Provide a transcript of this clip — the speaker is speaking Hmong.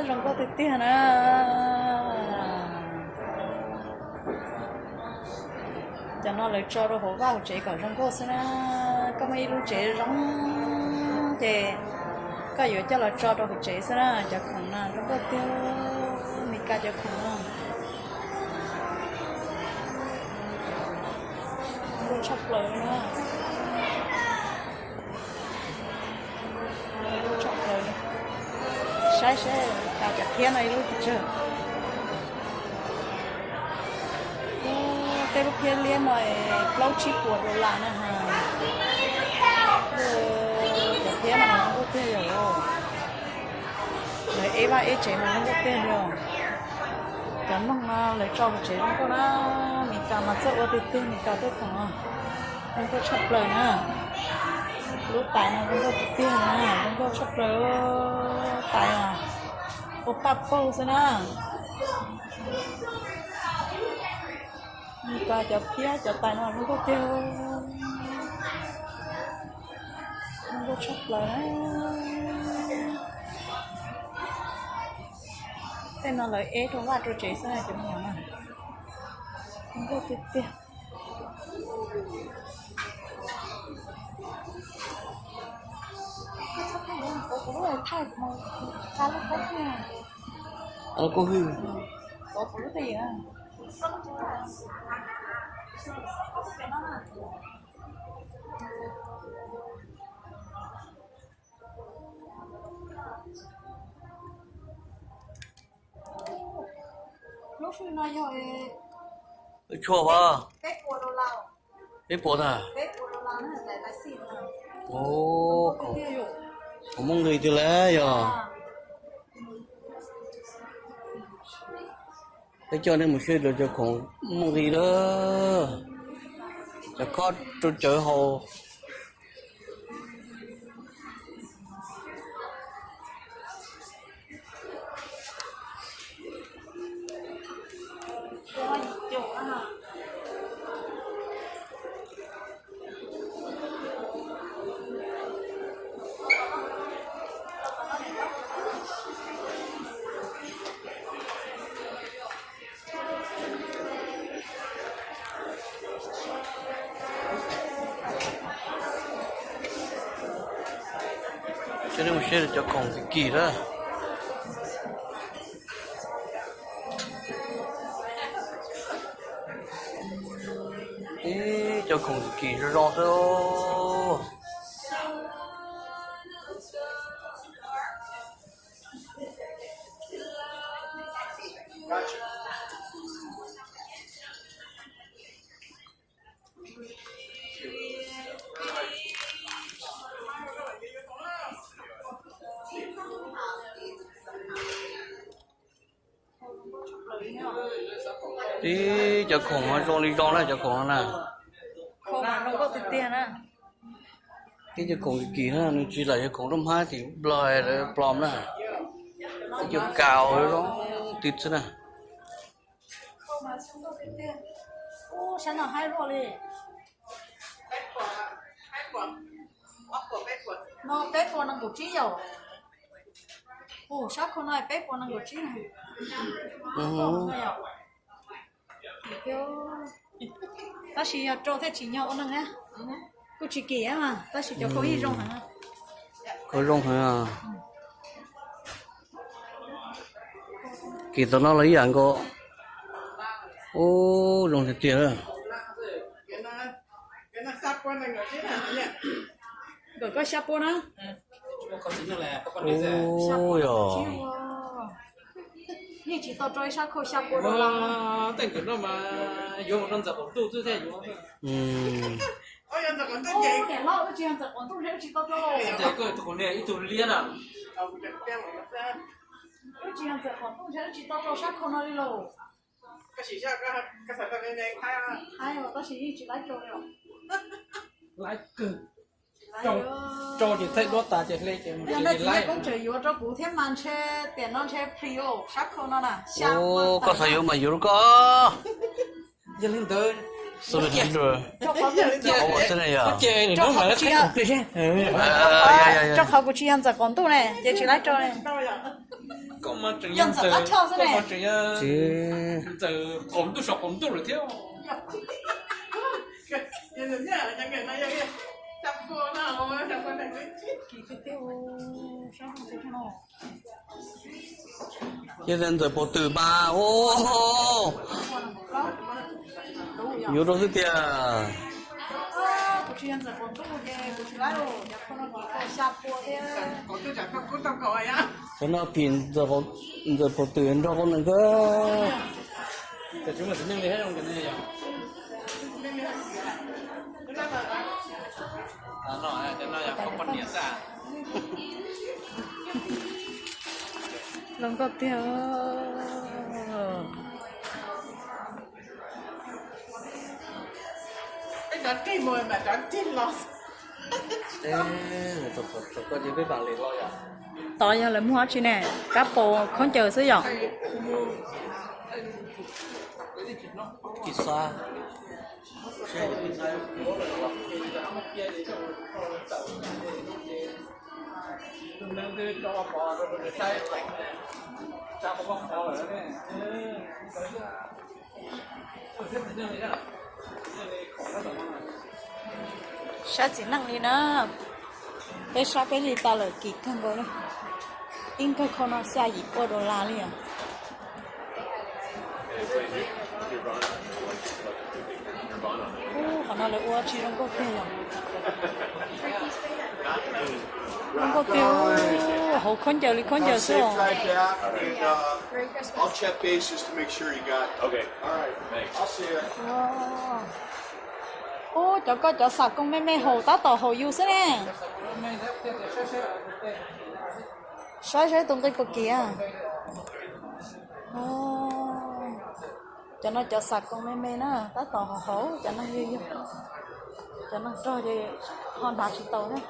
Zoo nkauj tiag tiag na. Cov no lawv tso rau hauv vaj hauv tsev kom zoo nkauj xwb na. Koj muaj ib lub tsev zoo ces koj yuav coj los tso rau hauv tsev xwb na. Cov khoom no zoo nkauj tiag, Meskas cov khoom no. Zoo nkauj tshaj plaws na. Saib saib, tas cov phiab no ib lub pes tsawg. Tej lub phiab liab no plaub tsib puas dollar na ha. Cov phiab no zoo nkauj tiag yom. Lawv eb vaj eb tsev mas zoo nkauj tiag li os. Cov noog no lawv tso hauv tsev zoo nkauj na. Meskas mas txawj ua tiag tiag, Meskas tej khoom no zoo nkauj tshaj plaws na. Lub tais no zoo nkauj tiag tiag na, zoo nkauj tshaj plaws. Tais ua paj paug xwb na. Meskas cov phiab cov tais no zoo nkauj tiag, zoo nkauj tshaj plaws na. Tej no lawv eb rau vaj rau tsev xwb na cov me nyuam na. Zoo nkauj tiag tiag. Lub hwj no yog tshuaj pab peb puas tag. Khoom muaj nqis tiag lawm yog. Peb coj nej mus saib rau cov khoom muaj nqis lawm. Cov khob rau cawv haus. Coj nej mus saib cov khoom kim kim na. Ib cov khoom kim zoo zoo xwb. Ib cov khoom no zoo li zoo na, cov khoom no na. Ib cov khoom kim na, nws tsis lam yog khoom lub hmab tim Nplog lawv plom na. Ib cov kaus zoo tiag xwb na. No peb puas nees nkaum tsib yom? Sab khau no peb puas nees nkaum tsib. Tab sis yog rau thiaj tsim nyog ua neeg na. Kuj tsis kim mas tab sis cov khau yeej zoo heev. Khau zoo heev. Kim tom no los ib yam nkaus. Ub, zoo tiag tiag. Nkawm koj xya pua na. Ub, yog. Yeej tsis tau rau ib sab khau xya pua rau los. Tej nkawm no mas yuav mus rau ntxawm qaum ntuj xwb thiaj yuav. Niam loj, wb tsis yog ntxawm qaum ntuj, wb tsis tau rau. Ib tug liab na. Wb tsis yog ntxawm qaum ntuj, wb tsis tau rau sab khau no li lauj. Tab sis yeej tsis laib rau li. Laib kawg. Rau ces thaij duab tas ces hle ces mus. Yog nej txiv Yaj Koob tseem yuav rau kuv thiab mas ntshe tiam no ntshe plis sab khau no na. Koj xav yuav mas yuav rau koj. Yog li ntawd, Xub pem rau ua xwb ne yog. Rau qhov kuv tsis yog ntxawm qaum ntuj ne ces tsis laib rau. Yog ntxawm qab choj xwb ne. Ntxawm qaum ntuj saum qaum ntuj lawm thiab. Yog tias ntxawm paus twm mas, yuav rau xwb tiag. Cov no tim ntxawm paus twm nrog qau nees kawg. Zoo nkauj tiag. Tod yog lawv muag dab tsi ne? Kab paus khaub ncaws xwb yom? Saib txiv neej li na, peb saib peb li tas lawm kim kawg nkaus li. Ib nkawg khau no xya yim pua dollar li os. Ub, qhov no lawv ua tsis zoo nkauj tiag yom. Zoo nkauj tiag, hauv khaub ncaws li khaub ncaws xwb os. Ub, cov koj cov xam kooj me me haum tab tom haum yus xwb ne. Saib saib tus nqi puas kiv. Cov no cov xam kooj me me na, tab tom haum haum, cov neeg yug yug, cov neeg rog ces ho hnav tsis tau thiab.